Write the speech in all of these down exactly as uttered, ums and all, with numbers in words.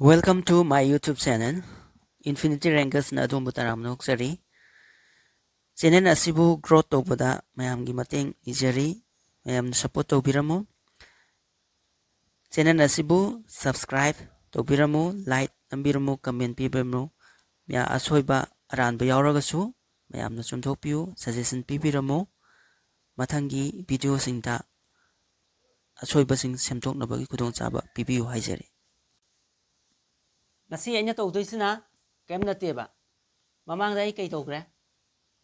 Welcome to my YouTube channel. Infinity Rangersꯅ ꯑꯗꯣꯝꯕꯨ ꯇꯔꯥꯝꯅ ꯑꯣꯛꯆꯔꯤ꯫ Channel ꯑꯁꯤꯕꯨ growth ꯇꯧꯕꯗ ꯃꯌꯥꯝꯒꯤ ꯃꯇꯦꯡ ꯅꯤꯖꯔꯤ꯫ ꯃꯌꯥꯝꯅ support ꯇꯧꯕꯤꯔꯝꯃꯨ꯫ Channel ꯑꯁꯤꯕꯨ subscribe ꯇꯧꯕꯤꯔꯝꯃꯨ, like ꯅꯝꯕꯤꯔꯝꯃꯨ, comment ꯄꯤꯕꯤꯔꯝꯃꯨ꯫ ꯃꯌꯥ-, ꯑꯁꯣꯏꯕ ꯑꯔꯥꯟꯕ ꯌꯥꯎꯔꯒꯁꯨ ꯃꯌꯥꯝꯅ ꯆꯨꯝꯊꯣꯛꯄꯤꯌꯨ, suggestion ꯄꯤꯕꯤꯔꯝꯃꯨ꯫ ꯃꯊꯪꯒꯤ videoꯁꯤꯡꯗ ꯑꯁꯣꯏꯕꯁꯤꯡ ꯁꯦꯝꯗꯣꯛꯅꯕꯒꯤ ꯈꯨꯗꯣꯡꯆꯥꯕ ꯄꯤꯕꯤꯌꯨ ꯍꯥꯏꯖꯔꯤ꯫ ꯉꯁꯤ ꯑꯩꯅ ꯇꯧꯗꯣꯏꯁꯤꯅ ꯀꯔꯤꯝ ꯅꯠꯇꯦꯕ꯫ ꯃꯃꯥꯡꯗ ꯑꯩ ꯀꯩ ꯇꯧꯈ꯭ꯔꯦ?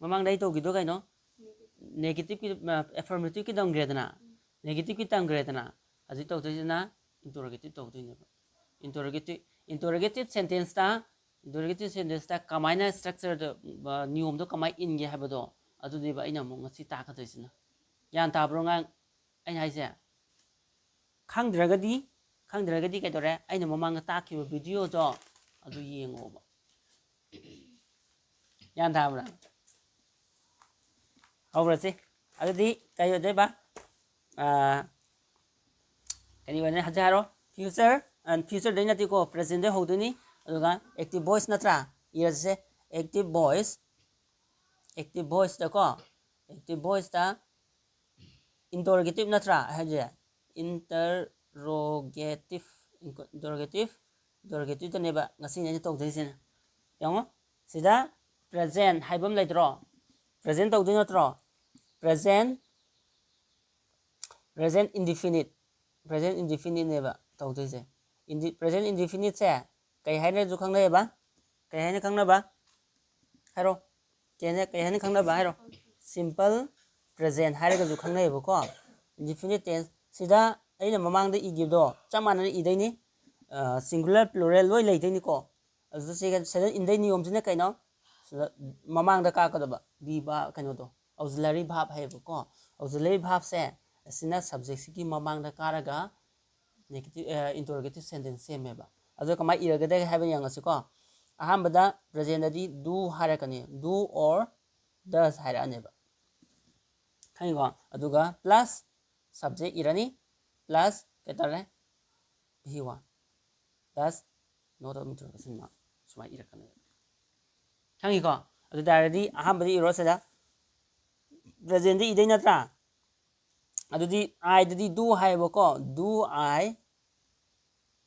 ꯃꯃꯥꯡꯗ ꯑꯩ ꯇꯧꯈꯤꯗꯣ ꯀꯩꯅꯣ? Negativeꯀꯤ, affirmativeꯀꯤ ꯇꯝꯈ꯭ꯔꯦꯗꯅ? Negativeꯀꯤ ꯇꯝꯈ꯭ꯔꯦꯗꯅ? ꯍꯧꯖꯤꯛ ꯇꯧꯗꯣꯏꯁꯤꯅ interrogative ꯇꯧꯗꯣꯏꯅꯦꯕ꯫ Interrogative, interrogative sentenceꯇ, interrogative sentenceꯇ ꯀꯃꯥꯏꯅ structureꯗ, ꯅꯤꯌꯣꯝꯗꯣ ꯀꯃꯥꯏꯅ ꯏꯟꯒꯦ ꯍꯥꯏꯕꯗꯣ, ꯑꯗꯨꯅꯦꯕ ꯑꯩꯅ ꯑꯃꯨꯛ ꯉꯁꯤ ꯇꯥꯛꯀꯗꯣꯏꯁꯤꯅ꯫ ꯒ꯭ꯌꯥꯟ ꯇꯥꯕ꯭ꯔꯣ ꯑꯉꯥꯡ? ꯑꯩꯅ ꯍꯥꯏꯁꯦ? ꯈꯪꯗ꯭ꯔꯒꯗꯤ, ꯈꯪꯗ꯭ꯔꯒꯗꯤ ꯀꯩꯗꯧꯔꯦ? ꯑꯩꯅ ꯃꯃꯥꯡꯗ ꯇꯥꯛꯈꯤꯕ videoꯗꯣ ꯑꯗꯨ ꯌꯦꯡꯉꯣꯕ꯫ ꯒ꯭ꯌꯥꯟ ꯇꯥꯕ꯭ꯔꯥ? ꯍꯧꯔꯁꯤ꯫ ꯑꯗꯨꯗꯤ ꯀꯩ ꯑꯣꯏꯗꯣꯏꯕ? ꯑꯥ, ꯀꯔꯤ ꯑꯣꯏꯅꯤ? ꯍꯧꯖꯤꯛ ꯍꯥꯏꯔꯣ꯫ Future, ꯑ, futureꯗꯩ ꯅꯠꯇꯦꯀꯣ, presentꯗꯩ ꯍꯧꯗꯣꯏꯅꯤ꯫ ꯑꯗꯨꯒ active voice ꯅꯠꯇ꯭ꯔꯥ? ꯏꯔꯁꯦ꯫ Active voice, active voiceꯇꯀꯣ, active voiceꯇ interrogative ꯅꯠꯇ꯭ꯔꯥ ꯍꯥꯏꯁꯦ? Interrogative, interrogative, interrogativeꯇꯅꯦꯕ ꯉꯁꯤꯅꯦ ꯑꯩꯅ ꯇꯧꯗꯣꯏꯁꯤꯅ꯫ ꯌꯦꯡꯉꯣ, ꯁꯤꯗ present ꯍꯥꯏꯕ ꯑꯃ ꯂꯩꯇ꯭ꯔꯣ? Present ꯇꯧꯗꯣꯏ ꯅꯠꯇ꯭ꯔꯣ? Present, present indefinite, present indefiniteꯅꯦꯕ ꯇꯧꯗꯣꯏꯁꯦ꯫ Indi-, present indefiniteꯁꯦ ꯀꯩ ꯍꯥꯏꯅꯁꯨ ꯈꯪꯅꯩꯌꯦꯕ? ꯀꯩ ꯍꯥꯏꯅ ꯈꯪꯅꯕ? ꯍꯥꯏꯔꯣ꯫ ꯀꯩ ꯍꯥꯏꯅ, ꯀꯩ ꯍꯥꯏꯅ ꯈꯪꯅꯕ ꯍꯥꯏꯔꯣ? Simple present ꯍꯥꯏꯔꯒꯁꯨ ꯈꯪꯅꯩꯌꯦꯕꯀꯣ꯫ Indefinite tense ꯁꯤꯗ ꯑꯩꯅ ꯃꯃꯥꯡꯗ ꯏꯈꯤꯕꯗꯣ ꯆꯞ ꯃꯥꯟꯅꯅ ꯏꯗꯣꯏꯅꯤ꯫ ꯑ, singular, plural ꯂꯣꯏ ꯂꯩꯗꯣꯏꯅꯤꯀꯣ꯫ ꯑꯗꯨꯗ ꯁꯤꯒ ꯁꯤꯗ ꯏꯟꯗꯣꯏ ꯅꯤꯌꯣꯝꯁꯤꯅ ꯀꯩꯅꯣ? ꯁꯤꯗ ꯃꯃꯥꯡꯗ ꯀꯥꯔꯛꯀꯗꯕ be verb, ꯀꯩꯅꯣꯗꯣ, auxiliary verb ꯍꯥꯏꯌꯦꯕꯀꯣ꯫ Auxiliary verbꯁꯦ ꯑꯁꯤꯅ subjectꯁꯤꯒꯤ ꯃꯃꯥꯡꯗ ꯀꯥꯔꯒ negative, ꯑ, interrogative sentence ꯁꯦꯝꯃꯦꯕ꯫ ꯑꯗꯣ ꯀꯃꯥꯏꯅ ꯏꯔꯒꯗꯒꯦ ꯍꯥꯏꯕ ꯌꯦꯡꯉꯁꯤꯀꯣ꯫ ꯑꯍꯥꯟꯕꯗ presentꯇꯗꯤ do ꯍꯥꯏꯔꯛꯀꯅꯤ, do or does ꯍꯥꯏꯔꯛꯑꯅꯦꯕ꯫ ꯈꯪꯉꯤꯀꯣ? ꯑꯗꯨꯒ plus subject ꯏꯔꯅꯤ, plus ꯀꯩ ꯇꯧꯔꯦ? Be verb, plus Note of interrogation mark ꯁꯨꯃꯥꯏꯅ ꯏꯔꯛꯀꯅꯦꯕ꯫ ꯈꯪꯉꯤꯀꯣ? ꯑꯗꯨ ꯇꯥꯔꯒꯗꯤ ꯑꯍꯥꯟꯕꯗ ꯏꯔꯣ ꯁꯤꯗ꯫ Presentꯗꯤ ꯏꯗꯩ ꯅꯠꯇ꯭ꯔꯥ? ꯑꯗꯨꯗꯤ Iꯗꯗꯤ do ꯍꯥꯏꯌꯦꯕꯀꯣ꯫ Do I,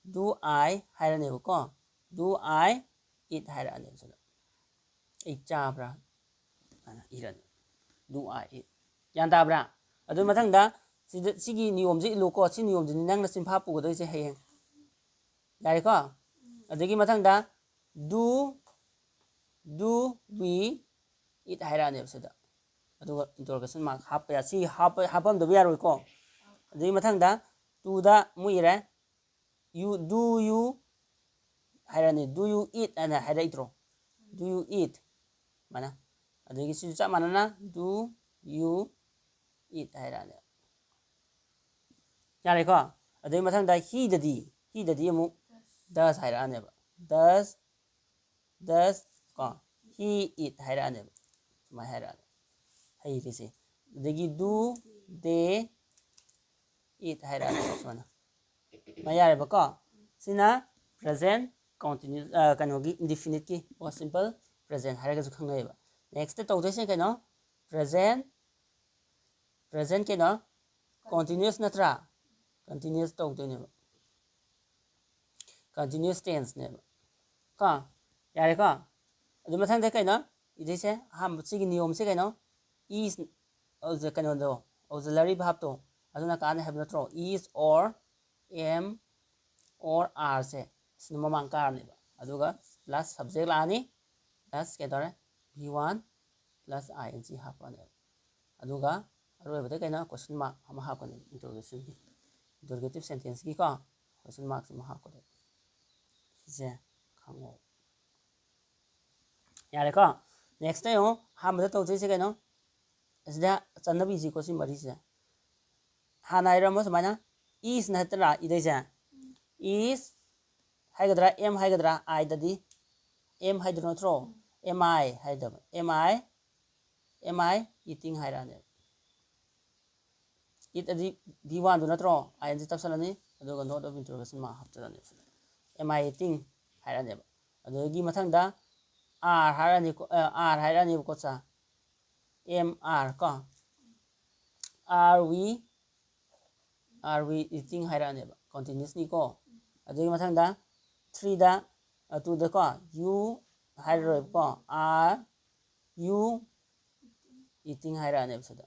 do I ꯍꯥꯏꯔꯅꯦꯕꯀꯣ꯫ Do I eat ꯍꯥꯏꯔꯛꯑꯅꯦꯕ ꯁꯤꯗ꯫ ꯑꯩ ꯆꯥꯕ꯭ꯔꯥ? ꯑꯅ ꯏꯔꯅꯤ꯫ Do I eat꯫ ꯒ꯭ꯌꯥꯟ ꯇꯥꯕ꯭ꯔꯥ? ꯑꯗꯨ ꯃꯊꯪꯗ ꯁꯤꯗ, ꯁꯤꯒꯤ ꯅꯤꯌꯣꯝꯁꯤ ꯏꯜꯂꯨꯀꯣ꯫ ꯁꯤ ꯅꯤꯌꯣꯝꯁꯤꯅꯤ ꯅꯪꯅ ꯆꯤꯟꯐꯥ ꯄꯨꯒꯗꯣꯏꯁꯦ ꯍꯌꯦꯡ꯫ ꯌꯥꯔꯦꯀꯣ? ꯑꯗꯒꯤ ꯃꯊꯪꯗ do, do we eat ꯍꯥꯏꯔꯛꯑꯅꯦꯕ ꯁꯤꯗ꯫ ꯑꯗꯨꯒ interrogation mark ꯍꯥꯞꯄ ꯌꯥ-, ꯁꯤ ꯍꯥꯞꯄ, ꯍꯥꯞꯄꯝꯗꯕ ꯌꯥꯔꯣꯏꯀꯣ꯫ ꯑꯗꯨꯒꯤ ꯃꯊꯪꯗ toꯗ ꯑꯃꯨꯛ ꯏꯔꯦ꯫ You, do you ꯍꯥꯏꯔꯛꯑꯅꯤ꯫ Do you eat ꯍꯥꯏꯅ ꯍꯥꯏꯔꯛꯏꯗ꯭ꯔꯣ? Do you eat? ꯁꯨꯃꯥꯏꯅ꯫ ꯑꯗꯒꯤ ꯁꯤꯁꯨ ꯆꯞ ꯃꯥꯟꯅꯅ do you eat ꯍꯥꯏꯔꯛꯑꯅꯤ꯫ ꯌꯥꯔꯦꯀꯣ? ꯑꯗꯨꯒꯤ ꯃꯊꯪꯗ heꯗꯗꯤ, heꯗꯗꯤ ꯑꯃꯨꯛ does ꯍꯥꯏꯔꯛꯑꯅꯦꯕ꯫ Does, does ꯀꯣ, he eat ꯍꯥꯏꯔꯛꯑꯅꯦꯕ꯫ ꯁꯨꯃꯥꯏꯅ ꯍꯥꯏꯔꯛꯑꯅꯤ꯫ ꯍꯩꯔꯤꯁꯦ꯫ ꯑꯗꯒꯤ do they eat ꯍꯥꯏꯔꯛꯑꯅꯤ ꯁꯨꯃꯥꯏꯅ꯫ ꯁꯨꯃꯥꯏꯅ ꯌꯥꯔꯦꯕꯀꯣ? ꯁꯤꯅ present continuous, ꯑ, ꯀꯩꯅꯣꯒꯤ indefiniteꯀꯤ, or simple present ꯍꯥꯏꯔꯒꯁꯨ ꯈꯪꯅꯩꯌꯦꯕ꯫ Next ꯇꯧꯗꯣꯏꯁꯦ ꯀꯩꯅꯣ? Present, present ꯀꯩꯅꯣ? Continuous ꯅꯠꯇ꯭ꯔꯥ? Continuous ꯇꯧꯗꯣꯏꯅꯦꯕ꯫ Continuous tenseꯅꯦꯕ꯫ ꯀꯣ? ꯌꯥꯔꯦꯀꯣ? ꯑꯗꯨ ꯃꯊꯪꯗ ꯀꯩꯅꯣ? ꯏꯗꯣꯏꯁꯦ ꯑꯍꯥꯟꯕ ꯁꯤꯒꯤ ꯅꯤꯌꯣꯝꯁꯦ ꯀꯩꯅꯣ? Is, ꯀꯩꯅꯣꯗꯣ, auxiliary verbꯇꯣ, ꯑꯗꯨꯅ ꯀꯥꯟꯅꯩ ꯍꯥꯏꯕ ꯅꯠꯇ꯭ꯔꯣ? Is, or, am, or, areꯁꯦ ꯁꯤꯅ ꯃꯃꯥꯡ ꯀꯥꯔꯅꯦꯕ꯫ ꯑꯗꯨꯒ plus subject ꯂꯥꯛꯑꯅꯤ, plus ꯀꯩꯗꯧꯔꯦ? V one plus ing ꯍꯥꯞꯄꯅꯦꯕ꯫ ꯑꯗꯨꯒ ꯑꯔꯣꯏꯕꯗ ꯀꯩꯅꯣ? Question mark ꯑꯃ ꯍꯥꯞꯀꯅꯤ, interrogationꯒꯤ, interrogative sentenceꯀꯤꯀꯣ, question markꯁꯦ ꯑꯃ ꯍꯥꯞꯀꯗꯣꯏꯕ꯫ ꯁꯤꯁꯦ ꯈꯪꯉꯣ꯫ ꯌꯥꯔꯦꯀꯣ? Next ꯌꯦꯡꯉꯣ, ꯑꯍꯥꯟꯕꯗ ꯇꯧꯗꯣꯏꯁꯦ ꯀꯩꯅꯣ? ꯑꯁꯤꯗ ꯆꯠꯅꯕꯤꯁꯤꯀꯣ, ꯁꯤ ꯃꯔꯤꯁꯦ꯫ ꯍꯥꯟꯅ ꯍꯥꯏꯔꯝꯃꯣ ꯁꯨꯃꯥꯏꯅ, is ꯅꯠꯇ꯭ꯔꯥ ꯏꯗꯣꯏꯁꯦ? Is ꯍꯥꯏꯒꯗ꯭ꯔꯥ, am ꯍꯥꯏꯒꯗ꯭ꯔꯥ? Iꯗꯗꯤ am ꯍꯥꯏꯗꯣꯏ ꯅꯠꯇ꯭ꯔꯣ? Am I ꯍꯥꯏꯗꯕ, am I, am I eating ꯍꯥꯏꯔꯛꯑꯅꯦꯕ꯫ Eat ꯑꯗꯤ V oneꯗꯨ ꯅꯠꯇ꯭ꯔꯣ? Ing ꯇꯞꯁꯜꯂꯅꯤ, ꯑꯗꯨꯒ note of interrogation mark ꯍꯥꯞꯆꯜꯂꯅꯤ꯫ Am I eating? ꯍꯥꯏꯔꯛꯑꯅꯦꯕ꯫ ꯑꯗꯨꯗꯒꯤ ꯃꯊꯪꯗ are ꯍꯥꯏꯔꯛꯑꯅꯤꯀꯣ, ꯑꯥꯔ ꯍꯥꯏꯔꯛꯑꯅꯦꯕꯀꯣ ꯁꯥꯔ꯫ ꯑꯦꯝ ꯑꯥꯔ ꯀꯣ꯫ Are we, are we eating ꯍꯥꯏꯔꯛꯑꯅꯦꯕ, continuousꯅꯤꯀꯣ꯫ ꯑꯗꯨꯒꯤ ꯃꯊꯪꯗ ꯊ꯭ꯔꯤꯗ, ꯇꯨꯗꯀꯣ, you ꯍꯥꯏꯔꯔꯣꯏꯕꯀꯣ, are you eating ꯍꯥꯏꯔꯛꯑꯅꯦꯕ ꯁꯤꯗ꯫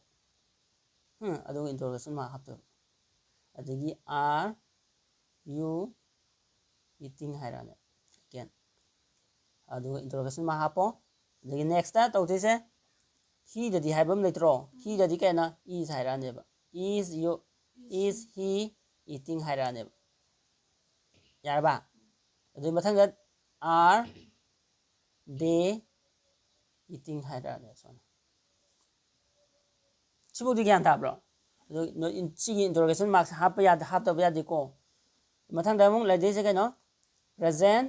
ꯎꯝ, ꯑꯗꯨꯒ interrogation mark ꯍꯥꯞꯇꯣꯏꯕ꯫ ꯑꯗꯒꯤ are you eating ꯍꯥꯏꯔꯛꯑꯅꯦꯕ꯫ Again꯫ ꯑꯗꯨꯒ interrogation mark ꯍꯥꯞꯄꯣ꯫ ꯑꯗꯒꯤ next ꯇꯧꯗꯣꯏꯁꯦ, heꯗꯗꯤ ꯍꯥꯏꯕ ꯑꯃ ꯂꯩꯇ꯭ꯔꯣ? Heꯗꯗꯤ ꯀꯩꯅꯣ? Is ꯍꯥꯏꯔꯛꯑꯅꯦꯕ꯫ Is you, is he eating ꯍꯥꯏꯔꯛꯑꯅꯦꯕ꯫ ꯌꯥꯔꯕ? ꯑꯗꯨꯒꯤ ꯃꯊꯪꯗ are they eating ꯍꯥꯏꯔꯛꯑꯅꯦꯕ ꯁꯨꯃꯥꯏꯅ꯫ ꯁꯤꯐꯥꯎꯗꯤ ꯒ꯭ꯌꯥꯟ ꯇꯥꯕ꯭ꯔꯣ? ꯑꯗꯨ ꯅꯣꯏ ꯏꯟ-, ꯁꯤꯒꯤ interrogation markꯁꯦ ꯍꯥꯞꯄ ꯌꯥꯗ-, ꯍꯥꯞꯇꯕ ꯌꯥꯗꯦꯀꯣ꯫ ꯃꯊꯪꯗ ꯑꯃꯨꯛ ꯂꯩꯗꯣꯏꯁꯦ ꯀꯩꯅꯣ? Present,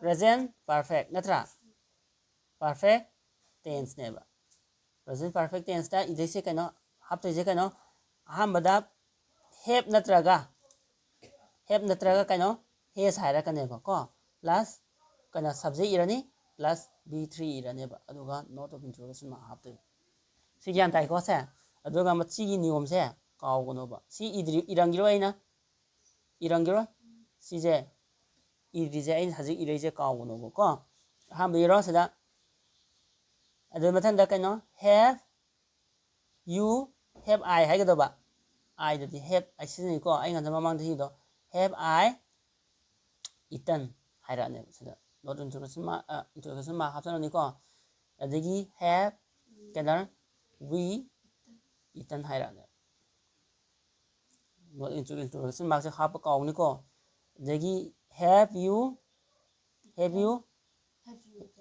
present perfect ꯅꯠꯇ꯭ꯔꯥ? Perfect tenseꯅꯦꯕ꯫ Present perfect tenseꯇ ꯏꯗꯣꯏꯁꯦ ꯀꯩꯅꯣ? ꯍꯥꯞꯇꯣꯏꯁꯦ ꯀꯩꯅꯣ? ꯑꯍꯥꯟꯕꯗ have ꯅꯠꯇ꯭ꯔꯒ, have ꯅꯠꯇ꯭ꯔꯒ ꯀꯩꯅꯣ? Has ꯍꯥꯏꯔꯛꯀꯅꯦꯕꯀꯣ꯫ Plus ꯀꯩꯅꯣ? Subject ꯏꯔꯅꯤ, plus be three ꯏꯔꯅꯦꯕ꯫ ꯑꯗꯨꯒ note of interrogation mark ꯍꯥꯞꯇꯣꯏꯕ꯫ ꯁꯤ ꯒ꯭ꯌꯥꯟ ꯇꯥꯏꯀꯣ ꯁꯦ? ꯑꯗꯨꯒ ꯃꯁꯤꯒꯤ ꯅꯤꯌꯣꯝꯁꯦ ꯀꯥꯎꯒꯅꯣꯕ꯫ ꯁꯤ ꯏꯗ꯭ꯔꯤ-, ꯏꯔꯝꯈꯤꯔꯣꯏ ꯑꯩꯅ꯫ ꯏꯔꯝꯈꯤꯔꯣꯏ꯫ ꯁꯤꯁꯦ ꯏꯗ꯭ꯔꯤꯁꯦ, ꯑꯩꯅ ꯍꯧꯖꯤꯛ ꯏꯔꯛꯏꯁꯦ ꯀꯥꯎꯒꯅꯣꯕꯀꯣ꯫ ꯑꯍꯥꯟꯕ ꯏꯔꯣ ꯁꯤꯗ꯫ ꯑꯗꯨ ꯃꯊꯪꯗ ꯀꯩꯅꯣ? Have you, have I ꯍꯥꯏꯒꯗꯧꯕ꯫ Iꯗꯗꯤ have I ꯁꯤꯖꯤꯟꯅꯩꯀꯣ꯫ ꯑꯩ ꯉꯁꯥꯏ ꯃꯃꯥꯡꯗ ꯁꯤꯗꯣ, have I eaten ꯍꯥꯏꯔꯛꯑꯅꯦꯕ ꯁꯤꯗ꯫ Note of interrogation mark, ꯑ, interrogation mark ꯍꯥꯞꯆꯜꯂꯅꯤꯀꯣ꯫ ꯑꯗꯒꯤ have, ꯀꯩꯅꯣ, we eaten ꯍꯥꯏꯔꯛꯑꯅꯦꯕ꯫ Note of interrogation markꯁꯦ ꯍꯥꯞꯄ ꯀꯥꯎꯅꯤꯀꯣ꯫ ꯑꯗꯒꯤ have you, have you,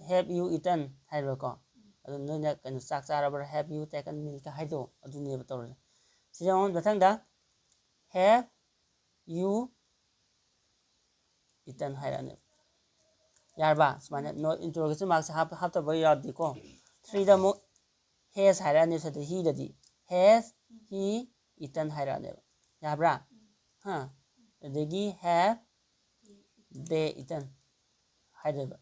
have you eaten ꯍꯥꯏꯔꯣꯀꯣ꯫ ꯑꯗꯨ ꯅꯣꯏꯅ ꯀꯩꯅꯣ, ꯆꯥꯛ ꯆꯥꯔꯕ꯭ꯔꯥ, have you taken meal ꯀ ꯍꯥꯏꯗꯣ, ꯑꯗꯨꯅꯦꯕ ꯇꯧꯔꯤꯁꯦ꯫ ꯁꯤꯗ ꯑꯃꯨꯛ ꯃꯊꯪꯗ have you eaten ꯍꯥꯏꯔꯛꯑꯅꯦꯕ꯫ ꯌꯥꯔꯕ? ꯁꯨꯃꯥꯏꯅ note, interrogation markꯁꯦ ꯍꯥꯞ-, ꯍꯥꯞꯇꯕ ꯌꯥꯗꯦꯀꯣ꯫ ꯊ꯭ꯔꯤꯗ ꯑꯃꯨꯛ has ꯍꯥꯏꯔꯛꯑꯅꯤ ꯁꯤꯗ, heꯗꯗꯤ꯫ Has he eaten ꯍꯥꯏꯔꯛꯑꯅꯦꯕ꯫ ꯌꯥꯕ꯭ꯔꯥ? ꯍꯥ? ꯑꯗꯒꯤ have they eaten ꯍꯥꯏꯗꯣꯏꯕ꯫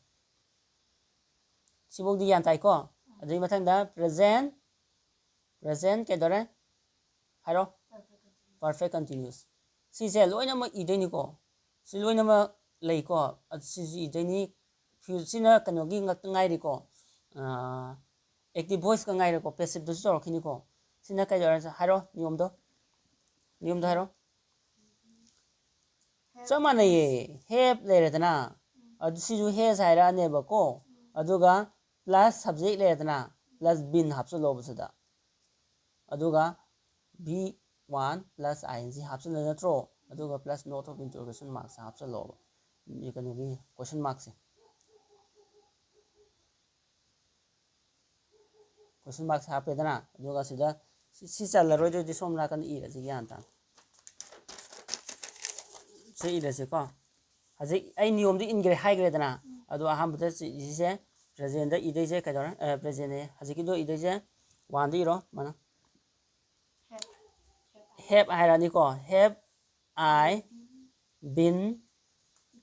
ꯁꯤꯐꯧꯗꯤ ꯒ꯭ꯌꯥꯟ ꯇꯥꯏꯀꯣ? ꯑꯗꯨꯒꯤ ꯃꯊꯪꯗ present, present ꯀꯩꯗꯧꯔꯦ? ꯍꯥꯏꯔꯣ꯫ Perfect continuous꯫ ꯁꯤꯁꯦ ꯂꯣꯏꯅꯃꯛ ꯏꯗꯣꯏꯅꯤꯀꯣ꯫ ꯁꯤ ꯂꯣꯏꯅꯃꯛ ꯂꯩꯀꯣ꯫ ꯑꯗꯨ ꯁꯤꯁꯨ ꯏꯗꯣꯏꯅꯤ꯫ ꯐ꯭ꯌꯨ-, ꯁꯤꯅ ꯀꯩꯅꯣꯒꯤ ꯉꯥꯛꯇ ꯉꯥꯏꯔꯤꯀꯣ꯫ ꯑꯦꯛꯇꯤꯚ ꯚꯣꯏꯁꯀ ꯉꯥꯏꯔꯦꯀꯣ꯫ ꯄꯦꯁꯤꯞꯇꯁꯨ ꯇꯧꯔꯛꯈꯤꯅꯤꯀꯣ꯫ ꯁꯤꯅ ꯀꯩꯗꯧꯔꯦ? ꯍꯥꯏꯔꯣ ꯅꯤꯌꯣꯝꯗꯣ꯫ ꯅꯤꯌꯣꯝꯗꯣ ꯍꯥꯏꯔꯣ꯫ ꯆꯞ ꯃꯥꯟꯅꯩꯌꯦ꯫ Have ꯂꯩꯔꯦꯗꯅ꯫ ꯑꯗꯨ ꯁꯤꯁꯨ has ꯍꯥꯏꯔꯛꯑꯅꯦꯕꯀꯣ꯫ ꯑꯗꯨꯒ plus subject ꯂꯩꯔꯦꯗꯅ꯫ Plus been ꯍꯥꯞꯆꯜꯂꯣꯕ ꯁꯤꯗ꯫ ꯑꯗꯨꯒ be one plus ing ꯍꯥꯞꯆꯤꯟꯗꯣꯏ ꯅꯠꯇ꯭ꯔꯣ? ꯑꯗꯨꯒ plus note of interrogation marks ꯍꯥꯞꯆꯤꯜꯂꯣꯕ꯫ ꯀꯩꯅꯣꯒꯤ question markꯁꯦ꯫ Question marks ꯍꯥꯞꯄꯦꯗꯅ, ꯑꯗꯨꯒ ꯁꯤꯗ ꯁꯤ, ꯁꯤ ꯆꯜꯂꯔꯣꯏꯗꯣꯏꯗꯤ ꯁꯣꯝ ꯅꯥꯀꯟꯗ ꯏꯔꯁꯤ ꯒ꯭ꯌꯥꯟ ꯇꯥꯅ꯫ ꯁꯤ ꯏꯔꯁꯤꯀꯣ꯫ ꯍꯧꯖꯤꯛ ꯑꯩ ꯅꯤꯌꯣꯝꯗꯤ ꯏꯟꯈ꯭ꯔꯦ ꯍꯥꯏꯈ꯭ꯔꯦꯗꯅ, ꯑꯗꯣ ꯑꯍꯥꯟꯕꯗ ꯁꯤ, ꯁꯤꯁꯦ presentꯗ ꯏꯗꯣꯏꯁꯦ ꯀꯩꯗꯧꯔꯦ? ꯑ, presentꯅꯦ꯫ ꯍꯧꯖꯤꯛꯀꯤꯗꯣ ꯏꯗꯣꯏꯁꯦ oneꯗ ꯏꯔꯣ, ꯃꯥꯅ꯫ Have ꯍꯥꯏꯔꯛꯑꯅꯤꯀꯣ꯫ Have I been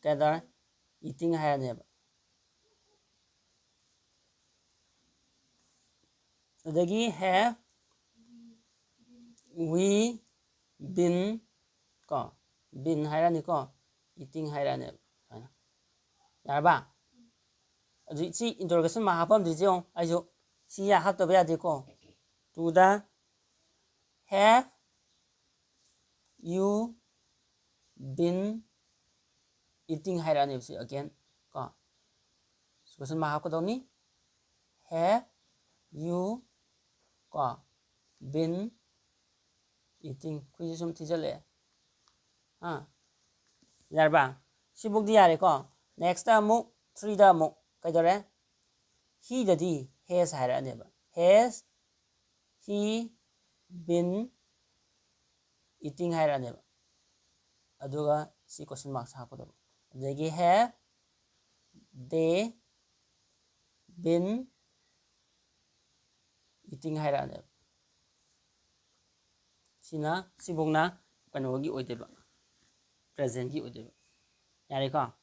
ꯀꯩꯗꯧꯔꯦ? Eating ꯍꯥꯏꯔꯅꯦꯕ꯫ ꯑꯗꯒꯤ have we been ꯀꯣ, been ꯍꯥꯏꯔꯛꯑꯅꯤꯀꯣ, eating ꯍꯥꯏꯔꯛꯑꯅꯦꯕ ꯁꯨꯃꯥꯏꯅ꯫ ꯌꯥꯔꯕ? ꯑꯗꯨ ꯁꯤ interrogation mark ꯍꯥꯞꯄꯝꯗ꯭ꯔꯤꯁꯦ ꯌꯦꯡꯉꯣ꯫ ꯑꯩꯁꯨ ꯁꯤ ꯌꯥ-, ꯍꯥꯞꯇꯕ ꯌꯥꯗꯦꯀꯣ꯫ Toꯗ have you been eating ꯍꯥꯏꯔꯛꯑꯅꯦꯕ ꯁꯤ again ꯀꯣ꯫ Question mark ꯍꯥꯞꯀꯗꯧꯅꯤ꯫ Have you ꯀꯣ, been eating꯫ ꯈꯨꯠꯁꯦ ꯁꯨꯝ ꯊꯤꯖꯤꯜꯂꯛꯑꯦ꯫ ꯑꯥ, ꯌꯥꯔꯕ? ꯁꯤꯐꯧꯗꯤ ꯌꯥꯔꯦꯀꯣ꯫ Nextꯇ ꯑꯃꯨꯛ threeꯗ ꯑꯃꯨꯛ ꯀꯩꯗꯧꯔꯦ? Heꯗꯗꯤ has ꯍꯥꯏꯔꯛꯑꯅꯦꯕ꯫ Has he been eating ꯍꯥꯏꯔꯛꯑꯅꯦꯕ꯫ ꯑꯗꯨꯒ ꯁꯤ question mark ꯍꯥꯞꯀꯗꯕ꯫ ꯑꯗꯒꯤ have they been eating ꯍꯥꯏꯔꯛꯑꯅꯦꯕ꯫ ꯁꯤꯅ, ꯁꯤꯐꯧꯅ ꯀꯩꯅꯣꯒꯤ ꯑꯣꯏꯗꯣꯏꯕ, presentꯀꯤ ꯑꯣꯏꯗꯣꯏꯕ꯫ ꯌꯥꯔꯦꯀꯣ?